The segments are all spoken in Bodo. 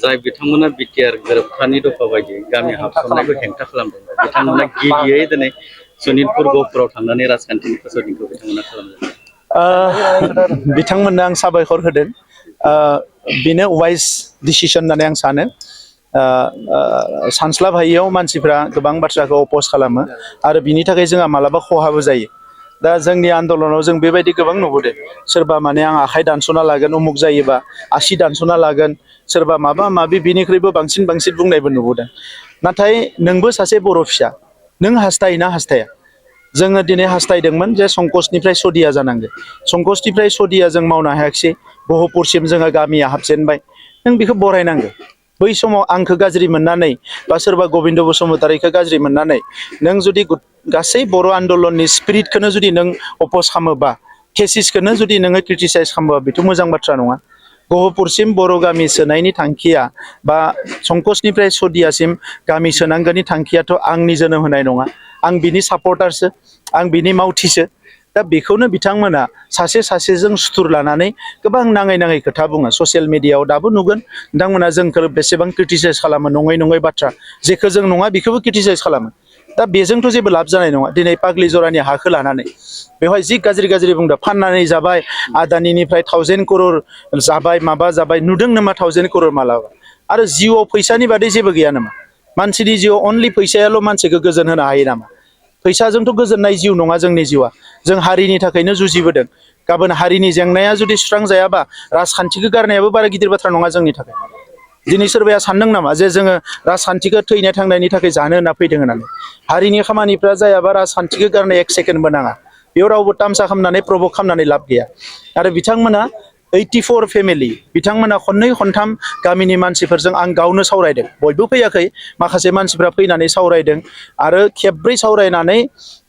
जाय बिथांमोना बिटिआर गोरोबथानि दफा बायदियै गामि हाबसननायखौ हेंथा खालामदों बिथांमोना गिबियै दिनै सनितपुर गहपुराव थांनानै राजखान्थिनि फोसावदिंखौ बिथांमोना खालामदों। बिथांमोननो आं साबायखर होदों। बेनो वाइज डिसिसन होननानै आं सानो। सानस्लाबहायियाव मानसिफ्रा गोबां बाथ्राखौ अपोज खालामो आरो बिनि थाखाय जोंहा मालाबा खहाबो जायो। दा जोंनि आन्दलनाव जों बेबायदि गोबां नुबोदों। सोरबा माने आं आखाइ दानस'ना लागोन उमुक जायोबा आसि दानस'ना लागोन सोरबा माबा माबि बिनिख्रुइबो बांसिन बुंनायबो नुबोदों। नाथाय नोंबो सासे बर' फिसा नों हास्थायोना हास्थाया? जोङो दिनै हास्थायदोंमोन जे संकसनिफ्राय सदिया जानांगौ। संकसनिफ्राय सदिया जों मावनो हायाखिसै। गहपुरसिम जोङो गामिया हाबजेनबाय। नों बेखौ बरायनांगौ। बै समाव आंखौ गाज्रि मोननानै बा सोरबा गबिन्द बसुमतारीखौ गाज्रि मोननानै नों जुदि गासै बर' आन्दलननि स्पिरिटखौनो जुदि नों अपोज खालामोबा थेसिसखौनो जुदि नोङो क्रिटिसाइज खालामोबा बेथ' मोजां बाथ्रा नङा। गहपुरसिम बर' गामि सोनायनि थांखिया बा संकसनिफ्राय सदियासिम गामि सोनांगौनि थांखियाथ' आंनि जोनोम होनाय नङा। आं बिनि सापर्टारसो, आं बिनि मावथिसो। दा बेखौनो बिथांमोना सासेजों सुथुर लानानै गोबां नाङै खोथा बुङो। ससियेल मिडियायाव दाबो नुगोन नोंथांमोना जोंखौ बेसेबां क्रिटिसाइज खालामो, नङै बाथ्रा जेखौ जों नङा बेखौबो क्रिटिसाइज खालामो। दा बेजोंथ' जेबो लाब जानाय नङा। दिनै पाग्लि जरानि हाखौ लानानै बेवहाय जि गाज्रि बुंदों, फाननानै जाबाय आदानिनिफ्राय 1000 करोड़ जाबाय माबा जाबाय, नुदों नामा 1000 करोड़ मालाबा? आरो जिउआव फैसानि बादै जेबो गैया नामा? मानसिनि जिउआव अनलि फैसायाल' मानसिखौ गोजोन होनो हायो नामा? फैसाजोंथ' गोजोननाय जिउ नङा जोंनि जिउआ। जों हारिनि थाखायनो जुजिबोदों। गाबोन हारिनि जेंनाया जुदि सुस्रांजायाबा राजखान्थिखौ गारनायाबो बारा गिदिर बाथ्रा नङा जोंनि थाखाय। दिनै सोरबाया सानदों नामा जे जोङो राजखान्थिखौ थैनाय थांनायनि थाखाय जानो होनना फैदों होननानै? हारिनि खामानिफ्रा जायाबा राजखान्थिखौ गारनो 1 सेकेन्डबो नाङा। बेयाव रावबो तामसा खालामनानै प्रभक खालामनानै लाब गैया। आरो बिथांमोना 84 फेमिलि, बिथांमोना खननै खनथाम गामिनि मानसिफोरजों आं गावनो सावरायदों। बयबो फैयाखै, माखासे मानसिफ्रा फैनानै सावरायदों आरो खेबब्रै सावरायनानै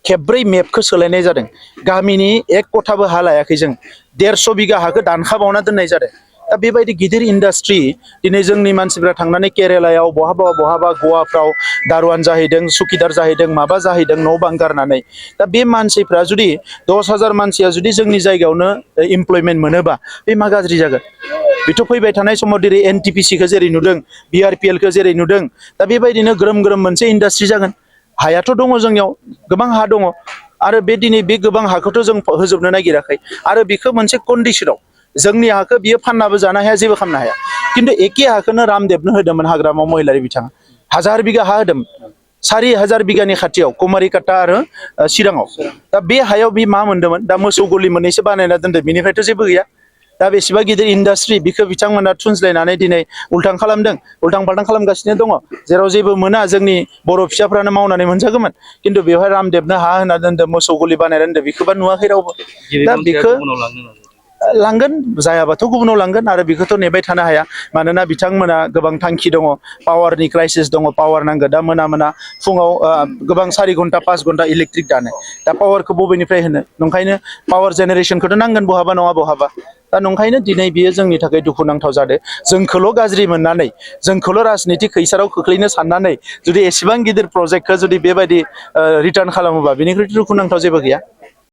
खेबब्रै मेपखौ सोलायनाय जादों। गामिनि 1 कथाबो हा लायाखै जों। 150 बिगा हाखौ दानखाबावना दोननाय जादों। दा बेबायदि गिदिर इन्डास्ट्रि दिनै जोंनि मानसिफ्रा थांनानै केरेलायाव बहाबा गवाफ्राव दारवान जाहैदों, सुकिदार जाहैदों, माबा जाहैदों न' बां गारनानै। दा बे मानसिफ्रा जुदि 10,000 मानसिया जुदि जोंनि जायगायावनो इमप्लयमेन्ट मोनोबा बे मा गाज्रि जागोन? बेथ' फैबाय थानाय समाव जेरै NTPC जेरै नुदों, BRPL जेरै नुदों, दा बेबायदिनो ग्रोम मोनसे इन्डास्ट्रि जागोन। हायाथ' दङ जोंनियाव, गोबां हा दङ। आरो बे दिनै बे गोबां हाखौथ' जों होजोबनो नागिराखै। आरो बेखौ मोनसे कन्डिसनाव जोंनि हाखौ बियो फाननाबो जानो हाया, जेबो खालामनो हाया। खिन्थु एखे हाखौनो रामदेबनो होदोंमोन हाग्रामा महिलारि बिथाङा। 1000 बिगा हा होदोंमोन। 4000 बिगानि खाथियाव कुमारिकाटा आरो चिराङाव। दा बे हायाव बे मा मोन्दोंमोन? दा मोसौ गलि मोननैसो बानायना दोनदों, बेनिफ्रायथ' जेबो गैया। दा बेसेबा गिदिर इन्डास्ट्रि बिखौ बिथांमोना थुनज्लायनानै दिनै उल्टां खालामदों, उल्टां फाल्टां खालामगासिनो दङ। जेराव जेबो मोना जोंनि बर' फिसाफ्रानो मावनानै मोनजागौमोन। खिन्थु बेवहाय रामदेबनो हा होना दोनदों, मोसौ गलि बानायना दोनदों, बेखौबा नुवाखै रावबो। दा बेखौ लांगोन, जायाबाथ' गुबुनाव लांगोन। आरो बेखौथ' नेबाय थानो हाया। मानोना बिथांमोना गोबां थांखि दङ, पावारनि क्राइसिस दङ, पावार नांगौ। दा मोना फुङाव गोबां 4 घन्टा 5 घन्टा इलेक्ट्रिक दानो। दा पावारखौ बबेनिफ्राय होनो? नंखायनो पावार जेनेरेसनखौथ' नांगोन बहाबा नङा बहाबा। दा नंखायनो दिनै बियो जोंनि थाखाय दुखुनांथाव जादों। जोंखौल' गाज्रि मोननानै, जोंखौल' राजनितिक खैसाराव खोख्लैनो साननानै जुदि एसेबां गिदिर प्रजेक्टखौ जुदि बेबायदि रिटार्न खालामोबा बेनिख्रुइ दुखुनांथाव जेबो गैया।